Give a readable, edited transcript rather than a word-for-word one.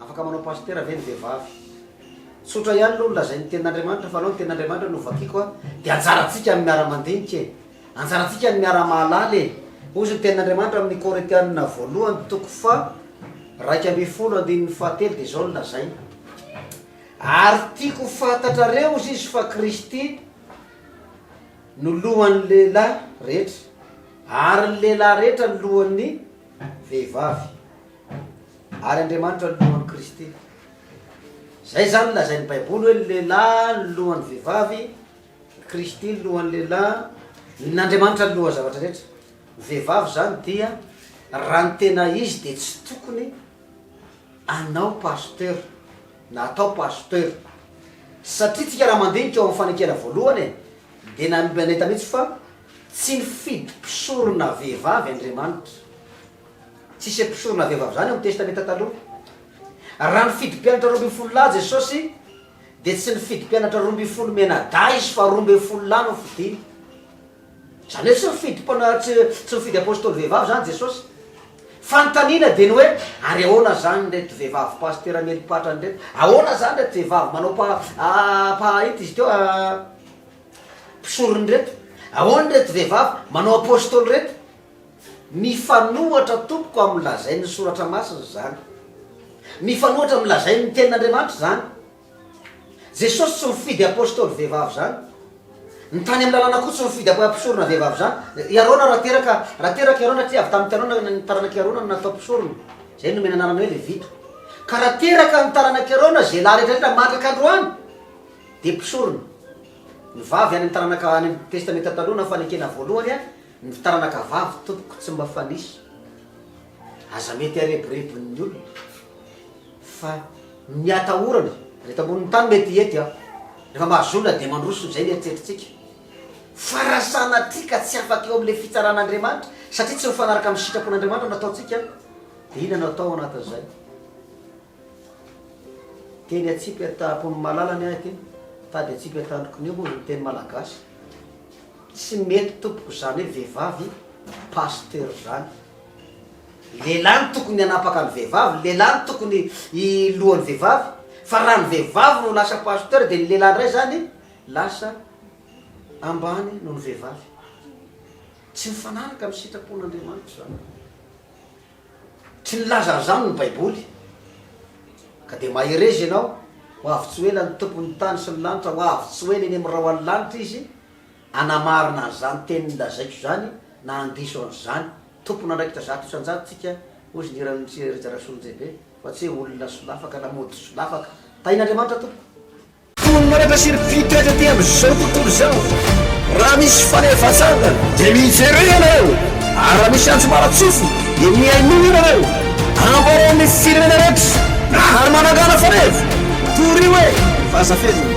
Afaka manao pasitera ve ny vehivavy? Tsotra ihany aloha ny lazain'ny tenin'Andriamanitra fa aleo ny tenin'Andriamanitra no vakiko a, dia anjarantsika ny miara-mandinika e! Anjarantsika ny miara-mahalala e! Hozy ny tenin'Andriamanitra amin'ny Korintianina voalohany toko faha 11 andininy fahatelo dia izao no lazainy, Ary tiako ho fantatrareo hozy izy fa Kristy no lohan'ny lehilahy rehetra, ary ny lehilahy rehetra no lohan'ny vehivavy. Ary Andriamanitra no lohan'i Kristy. Zay zany ny lazain'ny baiboly hoe ny lehilahy no lohan'ny vehivavy, Kristy no lohan'ny lehilahy, ny Andriamanitra no lohan'ny zavatra rehetra. Ny vehivavy zany dia raha ny tena izy dia tsy tokony anao pasteur na atao pasteur. Satria tsika raha mandinika ao amin'ny fanekena voalohany e, dia nahita mihitsy fa tsy nifidy mpisorona vehivavy Andriamanitra. Tsisy mpisorona vehivavy izany ao amin'ny Testamenta Taloha. Raha nifidy mpianatra 12 lahy Jesosy, dia tsy nifidy mpianatra 12 mianadahy Izy fa 12 lahy no fidiny. Izany hoe tsy nifidy mpana- tsy, tsy nifidy apostoly vehivavy izany Jesosy. Fanontaniana dia ny hoe, ary ahoana izany ireto vehivavy pasitera mieli-patrana ireto? Ahoana izany ireto vehivavy manao pa, pa, inona izy teo, mpisorona ireto? Ahoana ireto vehivavy manao apostoly ireto? Mifanohatra tompoko amin'ny lazain'ny soratra masina izany. Mifanohatra amin'ny lazain'ny tenin'Andriamanitra izany. Jesosy tsy mifidy apostoly vehivavy izany. Ny tany amin'ny lalàna koa tsy mifidy mpisorona vehivavy izany. I Arona raha teraka, raha teraka i Arona satria avy tamin'ny Arona ny taranak'i Arona no natao mpisorona. Izay no nomena anarana hoe Levita. Ka raha teraka ny taranak'i Arona, izay lahy rehetra rehetra mandraka androany dia mpisorona. Ny vavy any amin'ny taranaka any amin'ny testamenta taloha na fanekena voalohany Ny taranaka vavy tompoko tsy mba fanisa. Aza mety arebirebin'ny olona fa ny atahorana raha eto ambonin'ny tany mety hety an! Rehefa mahazo olona dia mandroso izay ny eritreritritsika. Fa raha sanatria ka tsy afaka eo amin'ilay fitsaran'Andriamanitra satria tsy mifanaraka amin'ny sitrapon'Andriamanitra no ataontsika dia inona no atao ao anatin'izay? Teny atsipy an-tampon'ny malala ny ahy ity, tady atsipy an-tandroky ny omby hoy ny teny malagasy. Tsy mety tompoko zany hoe vehivavy pasteur zany. Lehilahy no tokony hanapaka ny vehivavy, lehilahy no tokony hilohan'ny vehivavy, fa raha ny vehivavy no lasa pasteur dia ny lehilahy indray zany lasa ambany noho ny vehivavy. Tsy mifanaraka amin'ny sitrapon'Andriamanitra zany. Tsy nilaza an'izany ny Baiboly. Ka dia mahereza ianao, ho avy tsy ho ela ny Tompon'ny tany sy ny lanitra, ho avy tsy ho ela eny amin'ny rahon'ny lanitra Izy, hanamarina an'izany teny nolazaiko izany na handiso an'izany. Tompon'andraikitra 100% tsika, hozy ny hiran'i Rija Rasolonjebe, fa tsy hoe olona solafaka na mody solafaka. Tahin'Andriamanitra tompoko. Mponina sy ny mpitoetra aty amin'izao tontolo izao. Raha misy faneva atsangana, dia mijere ianareo, ary raha misy antso mara-tsofina, dia mihainoa ianareo. Ambarao amin'ny firenena rehetra, ary manangàna faneva. Torio e, fa aza fehezina.